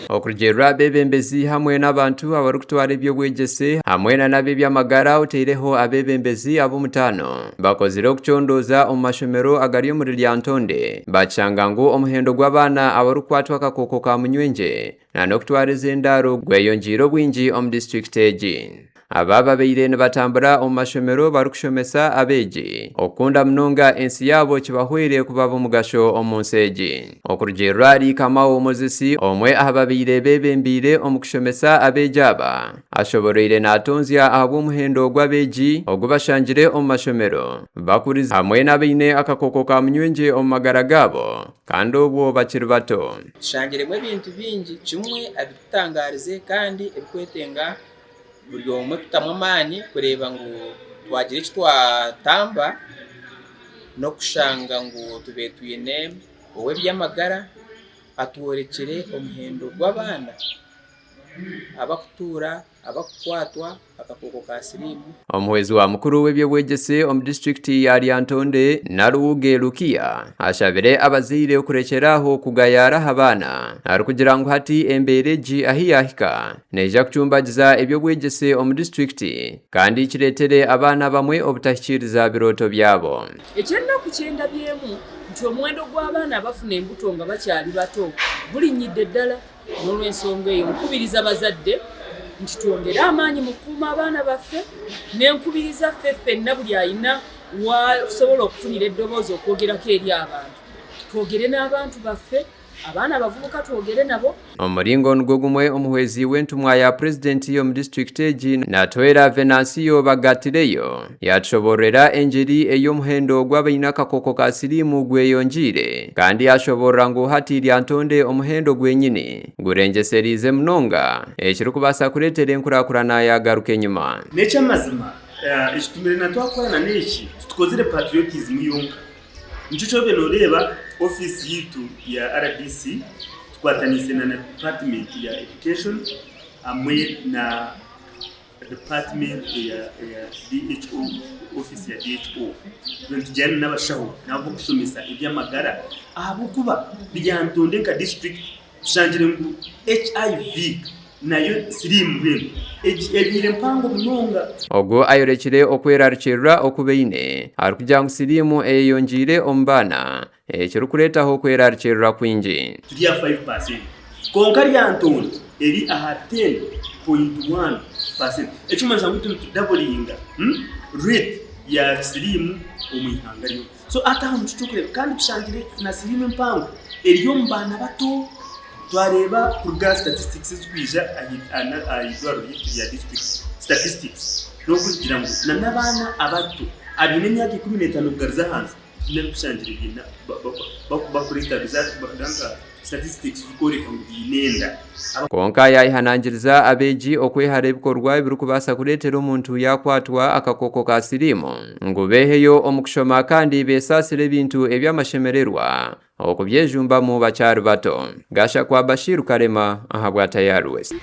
Okurugiirira abeebembezi hamwe n'abantu abarikutwara eby'obwegyese hamwe na n'ab'eby'amagara otaireho abeebembezi ab'omutaano bakozire okucondooza omu mashomero agari omuri Lyantonde bakishanga ngu omuhendo gw'abaana abarikukwatwa akakooko ka munywengye na n'okutwariza endaaro gweyongyeire obwingi omu disiturikiti egi. Aba babaire nibatambura omu mashomero barikushomesa abeegi okukunda munonga ensi yaabo kibahwere kuba ab'omugasho omu nsi egi. Okurugiirira ahari Kamau Moses, omwe aha babaire beebembeire omu kushomesa abeegi aba, ashoboroire naatonzya ahabw'omuhendo gw'abeegi ogu bashangire omu mashomero bakurize hamwe n'abaine akakooko ka munywengye omu magara gaabo kandi obwo bakiri bato. Tushangiremu ebintu bingi, kimwe ebitutangaarize kandi ebikwetenga buri omwe kutamu amaani kureeba ngu twagira eki twatamba n'okushanga ngu tubaire twine ow'eby'amagara atworekire omuhendo gw'abaana abarikutuura abarikukwatwa akakooko ka siriimu. Omuhwezi wa mukuru w'eby'obwegyese omu disiturikiti ya Lyantonde, Naruwuge Lukia ashabire abazaire okurekyera aho kugayaara aha baana arikugira ngu hati embeera egi ahi yaahika Neija kucumbagiza eby'obwegyese omu disiturikiti kandi kireetere abaana abamwe obutahikiiriza birooto byabo. Eky'enaku kyendabyemu nti omuwendo gw'abaana abafuna embuto nga bakyali bato gulinnyidde ddala. N'olwensonga eyo nkubiriza abazadde nti twongere amaanyi mu kukuuma abaana baffe ne nkubiriza ffe ffenna buli alina w'asobola okufunira eddoboozi okwogerako eri abantu twogere n'abantu baffe. Abaana abavubuka twogere nabo. Omu muringo nigwo gumwe, omuhwezi w'entumwa ya Purezidenti omu disiturikiti egi, Natwera Venancio Bagatireyo yaatushoboororera engyeri ei omuhendo gw'abaine akakooko ka siriimu gweyongyeire kandi yaashoboorora ngu hati Lyantonde omuhendo gwenyini gurengyesereize munonga ekirikubaasa kureetera enkurakurana yaagaruka enyima. N'eky'amazima, ekitumire na twakorana n'eki, titukozire patriotism yonka. Nikyo kyobe noreeba ofiisi yaitu ya rdc tukwataniise na department ya education hamwe na department eya DHO, ofiisi ya DHO. Turiyo nitugyenda n'abashaho n'abarikushomesa eby'amagara ahabw'okuba Lyantonde nka disiturikiti Tushangire ngu HIV nayo siriimu mbwenu ebaire mpango munonga. Ogu ayorekire okwerarikirira oku baine arikugira ngu siriimu eyeyongyeire omu baana ekirikureetaho okwerarikirira kwingi. Turi aha 5% kwonka Lyantonde eri aha 10.1% ekirikumanyisa ngu itwe nitudaburinga rate ya siriimu omu ihanga ryona. So hati aho nikyo turikureeba kandi tushangire na siriimu empango eri omu baana bato twareeba kuruga aha statistics ezirikwija aha eirwariro ryaitu rya district statistics n'okugira ngu na n'abaana abato abaine emyaka 15 kugaruza ahansi haine abu tushangire baine bakureeta statistics zikworeka ngu baine enda. Kwonka yaayehanangiriza abeegi okwehara ebikorwa ebirikubaasa kureetera omuntu yaakwatwa akakooko ka siriimu ngu beeheyo omu kushoma kandi beesaasire ebintu eby'amashemererwa okubyejumbamu bakyari bato. Gashakwa Bashir Karema ahabwa Tayari West.